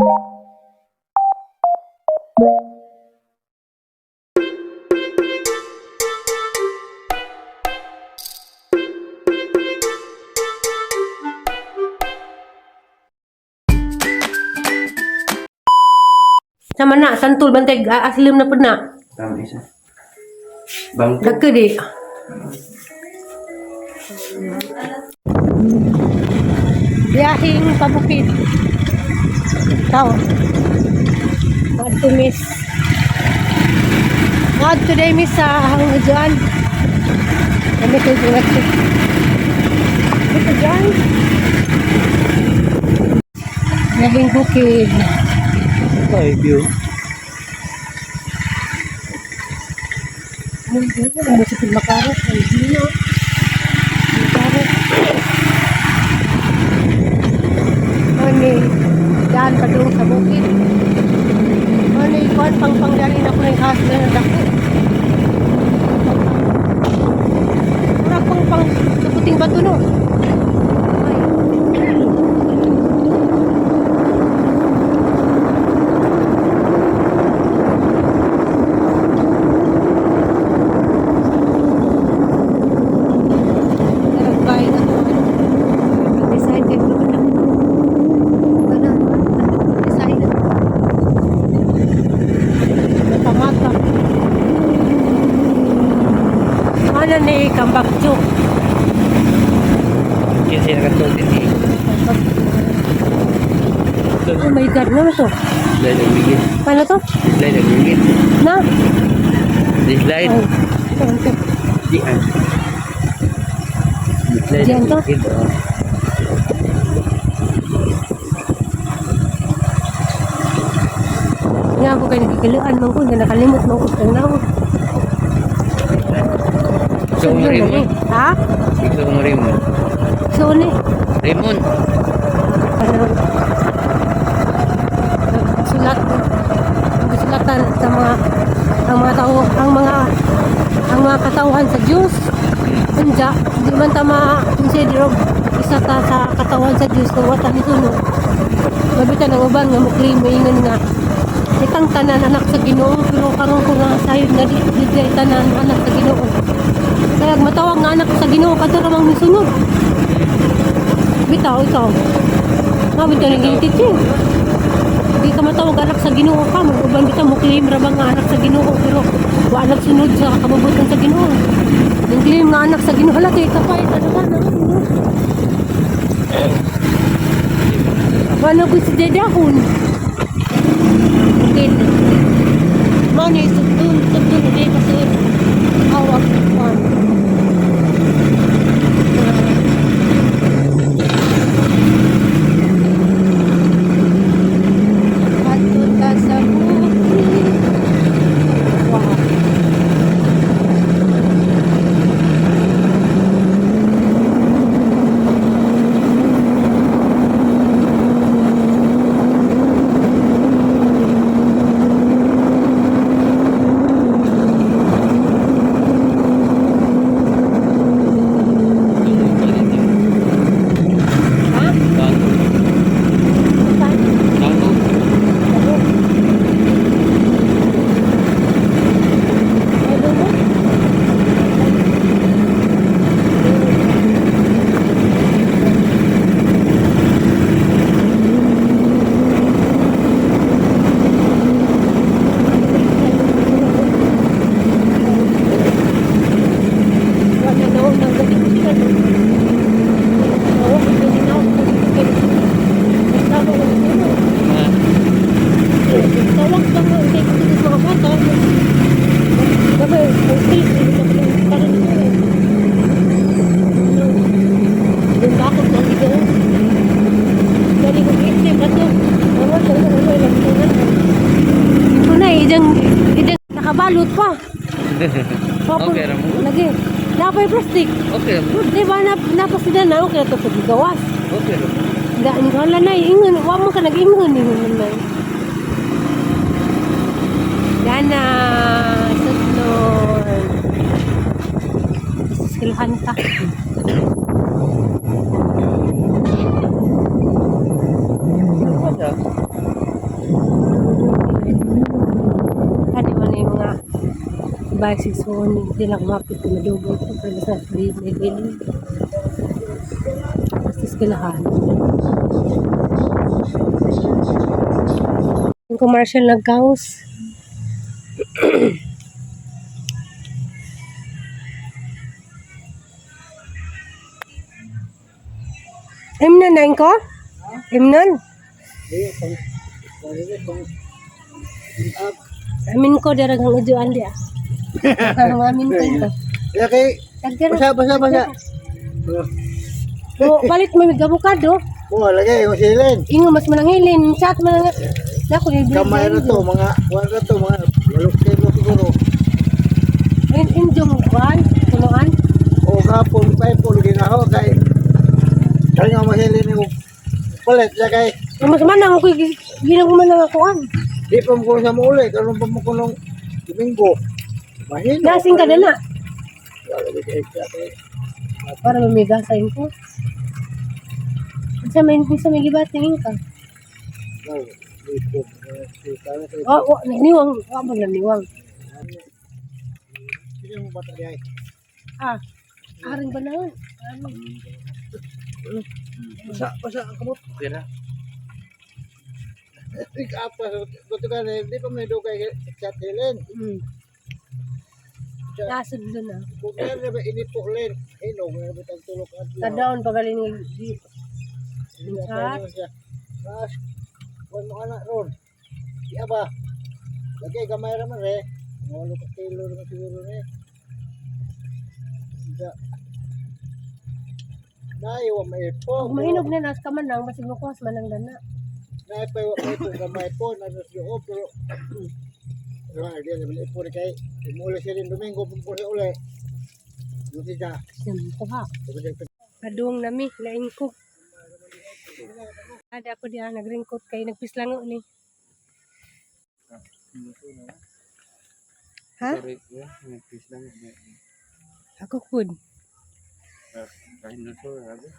Sama na, santul bantay, aslim na pud na. Tama isa. Bangko. Dagko di. Biyahing pabukid. Tao. Adto miss. Adto day miss sa hangjuan. Kami ko diretso. Dito dyan. Biyahing bukid. Ay, view. Ano yun? Ano sa Makarot? Ay, hindi na. Makarot. Ano eh, daan pa doon sa bukid. Ano eh, kuwan, pang pangdalin ako ng husband na dako. Murag pang pang sa puting bato no. Ay. Nagbayad ako. Nag-design kayo ko na. Wala. Nag-design na. Mata-mata. Ano ni Kambakcho? Kasi nakatulog din eh. Oh my God, ano to? Slide ang bigit. Paano to? Slide ang bigit. Na? Slide. Ay, ito, ito. Di ah. Slide Diyan ang to? bigit. Oh. Nga ako kayo nakikiluan man ko, nga nakalimot man ko kung na ako. Gusto mo Raymond? Ha? Gusto mo Raymond? So, ni? Raymond! Ano? Sulat. Sulatan sa mga ang mga tao, ang mga katauhan sa Diyos. Unja, di man ta ma-consider og isa ta sa katauhan sa Diyos kung wala ni sunod. Mabitan ang uban nga mo claim maingon nga itang tanan anak sa Ginoo, pero karon ko nga sayod nga di di di tanan anak sa Ginoo. Kaya matawag nga anak sa Ginoo kadto ra mang misunod. Bitaw ikaw. Mabit ka naging teaching. Di ka matawag anak sa Ginoo ka. Mag-uban kita mo claim ra ba nga anak sa Ginoo pero wa nagsunod sa kabubutan sa Ginoo. Nang claim nga anak sa Ginoo, hala kay kapay ano ka na. Wala ko si Dedahon. Okay. Mani sugdun, sugdun hindi kasi awag kwan. Adto ta sa bukid. Wow. Ha? Bago. Saan? Bago. Ano? Ano mo? Wala na ako nang gabi ko sila. Oo, hindi na ako nagigil. Basta ako wala sila. Mga Tawag lang mo, hindi ko sa mga bata. Sabi, okay, hindi ko lang parang ito eh. Ano, yung bakot ng ito. Dali ko isip, ato. Wala, wala, wala, wala, wala. Ito na eh, idang, idang nakabalot pa. Okay ra mo. Lagi. Napay plastic. Okay ra mo. Di ba, napasida na, okay na ito sa gigawas. Okay ra mo. Daan ko wala na, ingon. Wa mo ka nag-ingon, ingon na. Gana, sudlon. Skilhan ta. Wala. Bye sigsuon, di lang mapit ko madugay ko pero sa dili dili. Basta eskwelahan. Yung commercial nagkaos. Imnon na ko? Imnon? Amin ko dara kang ujuan dia. Ang amin ko ito. Kaya Tagdara. basa, basa, basa. O, palit mo mig avocado. Oh, lagay mo silin. Ingo mas manangilin, chat man. Dako ni Kamay na to, mga, kuwan na to, mga 8 kilo siguro. In injo mo kuan, punuan. O gapon, 5 pon, ginaho, kay, kaya nga masilin yung palit, siya kay, Mas man ang ko ginang man ang kuan. di pa mo kuno sa mauli, karon pa mo kunong Domingo. Mahino. Nasing ka na na Lagi kay siya kay, para mamiga sa inko. Sa may gibatingin ka. no, di po, di kaya kay, Oh, oh, nagniwang, wa mo nagniwang. hindi mo bata di ay. Ah, aring banahon. Ano? Basa, basa ang kamot. Okay ra. Ikapas, buto ka na, di pa may dugay sa tilin. Nasud na. Kung meron na ba inipo len, hinog, meron ba tayong tulok at Kadaon pagaling di Chat. Mas, kuwan mo anak ron. Di ba? Lagay gamay ra man re. 8 ka kilo naman siguro ni. Da. Nay, wa maipo. Pag mahinog na nas ka man lang, basig makuhas man ang dana. Nay pa wa maipo gamay po na sa loob pero pero di na ipo ni kay imuli siya rin Domingo pumpo siya uli. Buti siya. Siya kuha. Padung nami, laing ko. Ada ako diya, nagringkot kay nagpislango ni. Ha? Sorry, ya, nagpis lang. Ako kud. Kain na to, rabi.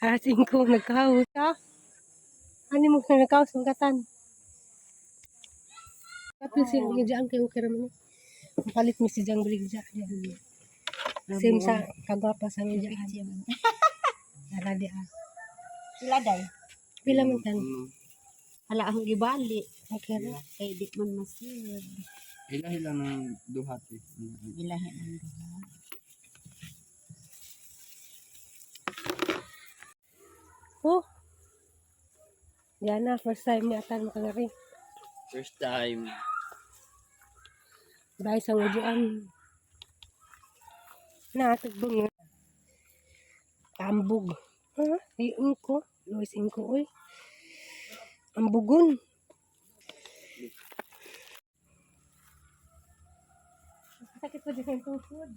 Alas 5, nagkahaw. Ha? Ano mo na nagkahaw sa katan? Kapil si nga dyan kayo kira man. Palit mi si Jang Brigja. Same sa kagwapa sa nga dyan. Ara di ah. Sila day. Pila man tan. Ala ang gibali. Okay ra. Kay di man masir. Hila-hila ng duhati. Gilahi ang duha. Oh. Yan na, first time ni Atan makangari. First time. Bye sa ujuan. Na, tagbong nga. Tambog. Ha? Ay, ingko. Luis ingko, oy. Ambugon. Sakit pa din ang tuhod.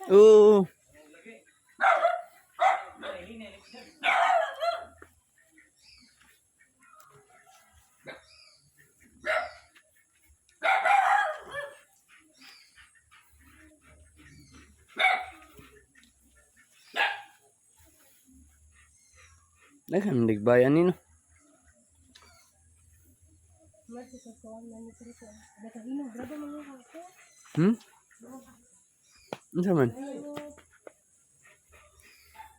Oo. Daghan nagbayan nino. Unsa man?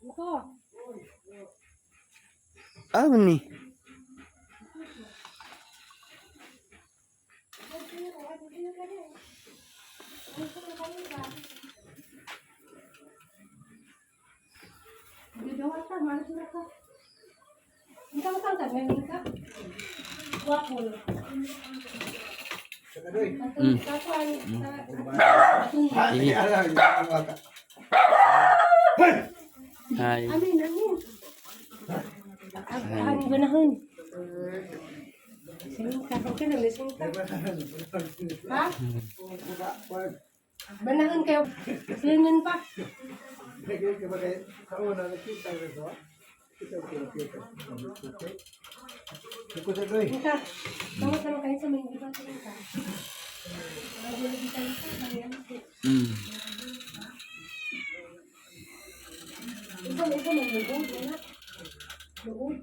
Ito. Ah, man ni. Ka. Wapo. Sige. Hi. Amin, amin. Ang ganahon. Singka, okay na, may singka. Ha? Banahon kayo. Sinin pa. Lagi ka ba kay sa una nakita ko to? Kita ko kita. Okay. Ko sa doy. Ika, tawag naman kayo sa mga iba ka. Nagulog tayo sa kanya. Ikaw man luod na. Luod.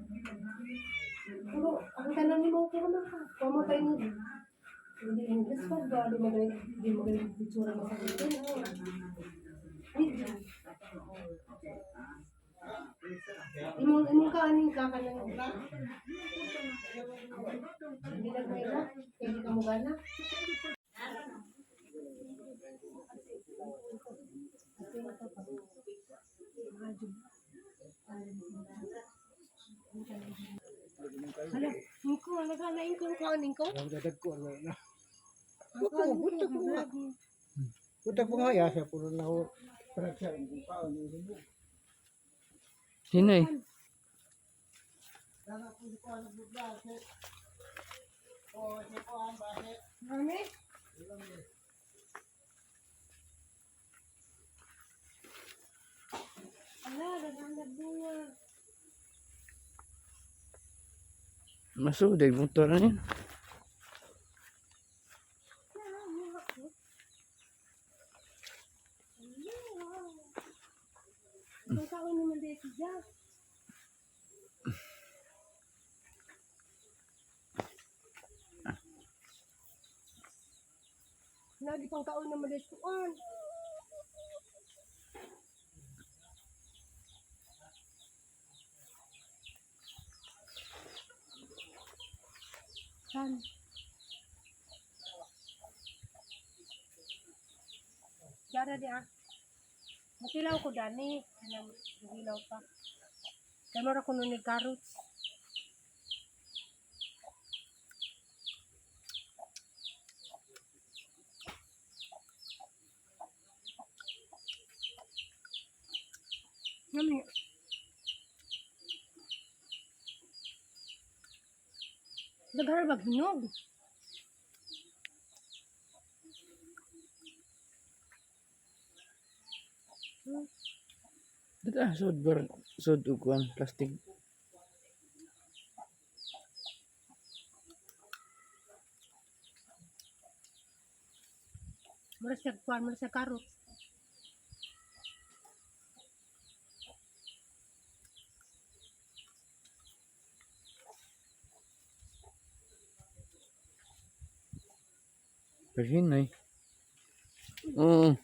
Pero ang tanan ni mo okay naman ka. Kung mo tayo nung hindi English pa ba, di magaling picture mo sa ito. Imong imong kaaning ka kanang hindi na kayo na, hindi ka mo gana. Hala, ko, nagkalain ko ang kuanin ko. Ang dadag ko ano na. Ang kuanin ko, grabe. Utak po nga ya sa puno na ho. Para siya ang paon ni mo. Sino eh? Mami? Ala, naghanap bunga. Masudig motor na yun. Ang kaon naman dito siya. Lagi pang kaon naman dito kuan. San? Yara di ah. Makilaw ko dani, kanang gilaw pa. Kay mura ko nun ni carrots. Nami. Daghan bag hinog. Dito ah, sud bar, sud og kuan plastic. Mura siya kuan, mura siya carrots. Pero hinay. Oo.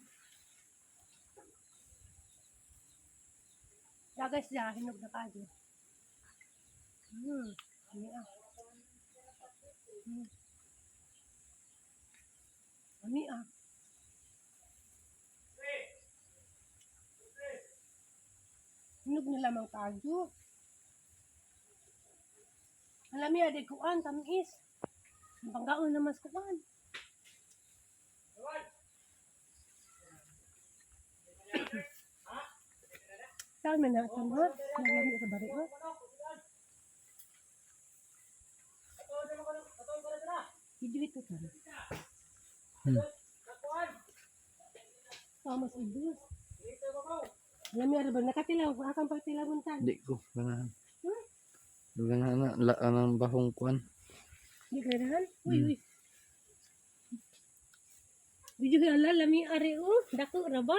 Dagay siya, hinog na kayo. Ano ah. Ano ah. Hinog na lamang kayo. Alam niya, di kuan, tamis. Ang panggaon na mas kuan. Saan man na, saan ha? Nalami sa bari ha? Video ito tan. Thomas Idus. Alam niya, ba nakatilaw, akang patilaw tan. Di ko ganahan. Hmm? Ganahan na la anang bahong kuan. Di ganahan? Uy, uy. Video ala lami are oh, dako ra ba?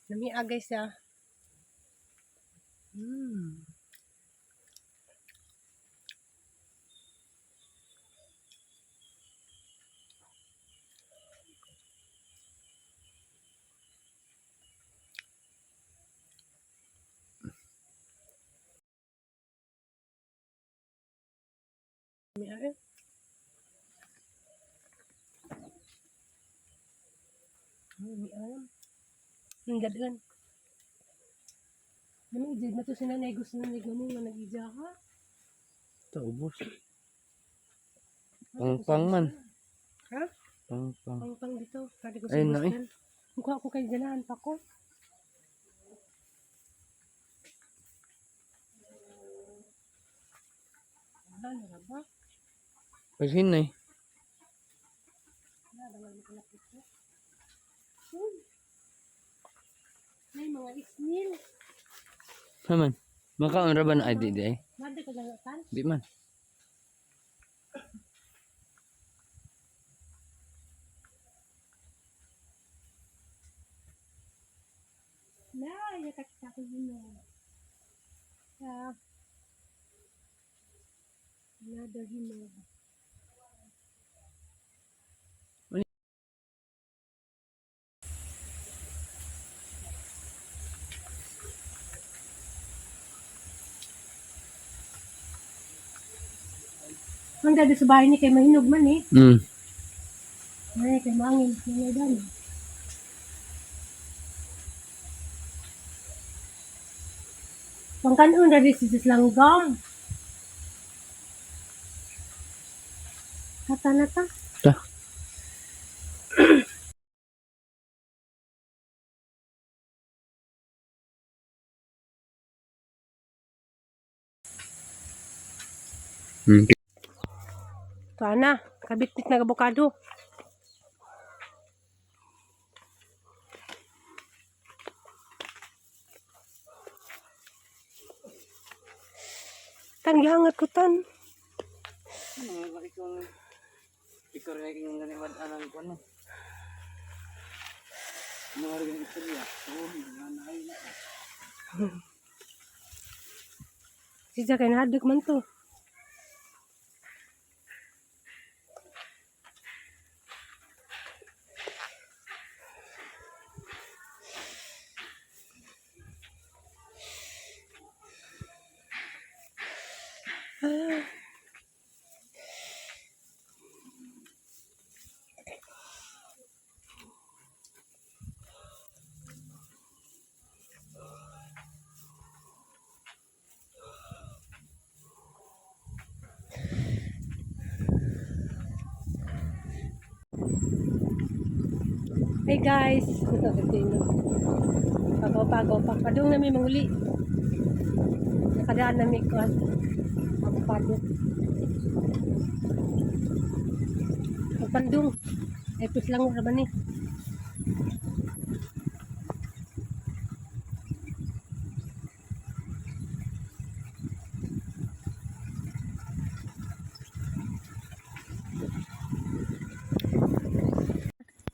Lami agay siya. Lami are. Lami are. Ang gadon. Lami ijid na to si nanay gusto na mo nga nag-ija ka. Ta ubos. Pangpang man. Ha? Pangpang. Pangpang dito. Sabi ko sa Ayun na eh. Boston. Mukha ko kay ganahan pa ko. Wala na ba? Pag hinay. Wala naman mo May mga isnil. Haman. Makaon ra ba na ay di di ay? Madi ko lang tan. Di man. Na, yakakita ko yun. Oh. Yeah. Another hinog. Ang dati sa bahay ni kay mahinog man eh. Ay, kay mangin. Mga dan. Pangkanon na rin si langgam. Kata na ta. Ta. Ito na, kabitbit na abokado. Tan, gihangat ko tan. Ikaw rin yung ganiwad anang ko no. Ano nga rin istorya? Oo, nga na ay na. Siya kay nahadlok man to. Hey guys! Pagaw-pagaw pa. Padung nami manguli. Nakadaan nami ko. Avocado. Pagpandung. Ay, pus lang ra ba ni?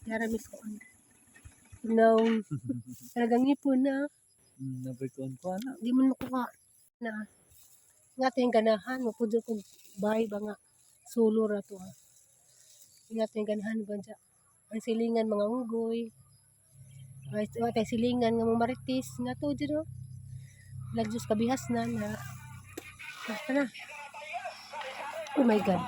Yara miss ko. No. Talagang ipon na. Napikuan ko ana. Di man makuha na. Nga tayong ganahan. Mapudo kong bahay ba nga. Solo ra to ha. Nga tayong ganahan ba dyan. Ang silingan mga unggoy. Ay, wa tay silingan nga mga maritis. Nga to dyan o. Ladyos kabihas na na. Basta na. Oh my God.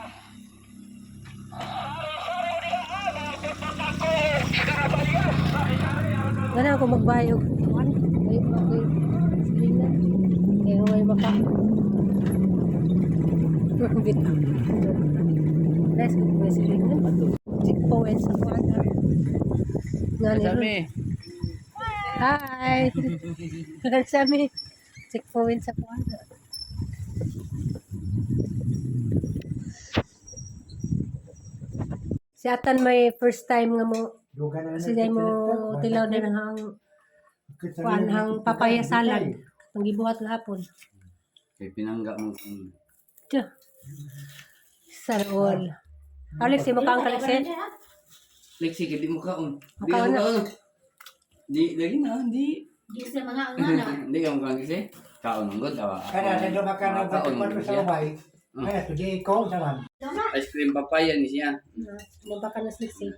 Gana ako magbayog. Kuan, may may silingan. Kaya may maka. Bit. Nice ko may silingan. Checkpoint sa kuan. Nga ni ron. Sami. Hi. Sami. Checkpoint sa kuan. Si Atan may first time nga mo siya mo tilaw na ng hang kuan hang papaya salad ang gibuhat gahapon. Kay pinangga mo. Tiyo. Sana all. Alex, mo kang Alex eh? Lexi, kay di mo kaon. Di Makaon mo na. kaon. Di dali na, di. Di sa mga ang ano. Di ka mo kaon kasi. Kaon ang god awa. Kana sa dumakan ng Kaon pagkatapos man sa siya. ubay. Kaya today ko sa man. Ice cream papaya ni siya. Nabaka na siksi.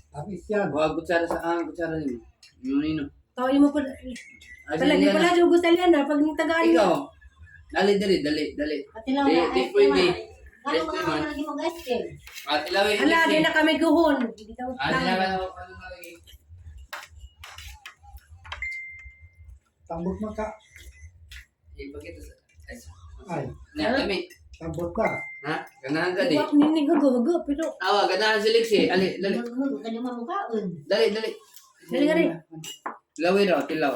Tamis yan. Wa kutsara sa ang kutsara nimo. Nino. Tao mo po. Ay, Pala, di pala yung gusto niya na pag tagaan niya. Ikaw. Dali dali dali dali. Pati lang Di na di ice cream. pwede. Ano Ice mga cream man. ano lagi mong ice cream? Ah, tilawin. Ala, di na kami guhon. Hindi daw. Ah, tilawin ako ano lagi. Tambot mo ka. Ipakita sa ay. Ay, Na kami. tambot ka. Ha? Ganahan ka di. Wak nini hugo-hugo pero Awa, ganahan si Lexi. Ali, dali. Huwag ka naman mukhaon. Dali, dali. Dali ka rin. Lawin raw, tilaw.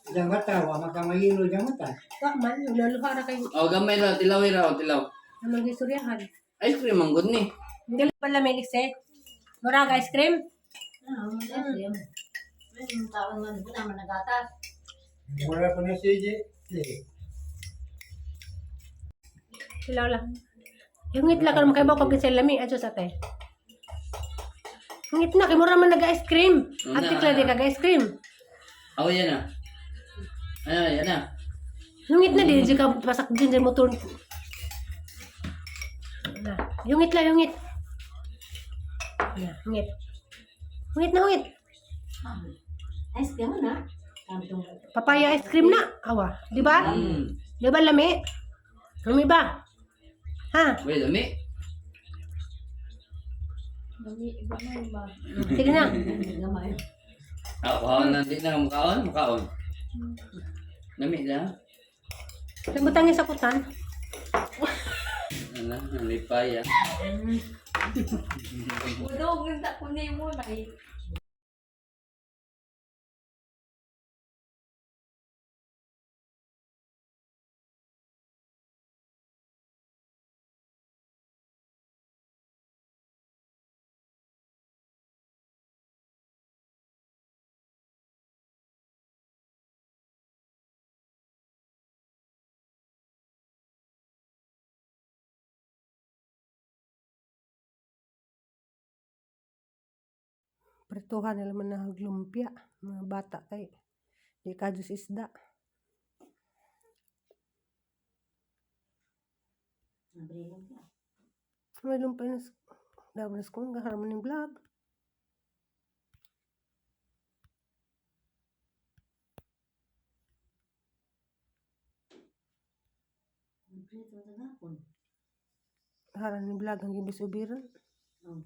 Diyan mata, wa makamayilo diyan mata. Wa man luluha ra kayo Oh, gamay raw, tilawin raw, tilaw. namang gistoryahan. Ice cream ang good ni. Hindi pala may likse. Murag ice cream. Ano, mag ice cream. Ay, yung taon nga, di ba naman nagatas? Mura pa na si G. Sila lang. Yung ngitla karon makaibaw kag sa lami adyo sa ate. Ngit na kay mura man nag-ice cream. Ate Cla di kag ice cream. Ako yan ah. Ano, yan ah. Yung ngit na di di ka pasak din sa motor. Na, yung ngitla yung ngit. Na, ngit. Ngit na ngit. Ice cream na. Kantong Papaya ice cream na. Awa, di ba? Di ba lami? Lami ba? Ha? Wait, dami. Sige na. gamay. Ako, na, di na mukhaon, mukhaon. Dami na. Butangin sa kutan. Ano, nalipay ah. Udog, nta ko na mo na. Prituhan nila man na lumpia. Mga bata kay. Di ka Diyos isda. May lumpia na daw na kung gaharaman ng vlog. Haran ng vlog ang gibis ubiran. Oh.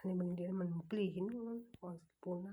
Ano ba hindi naman plihin? Kung sa puna.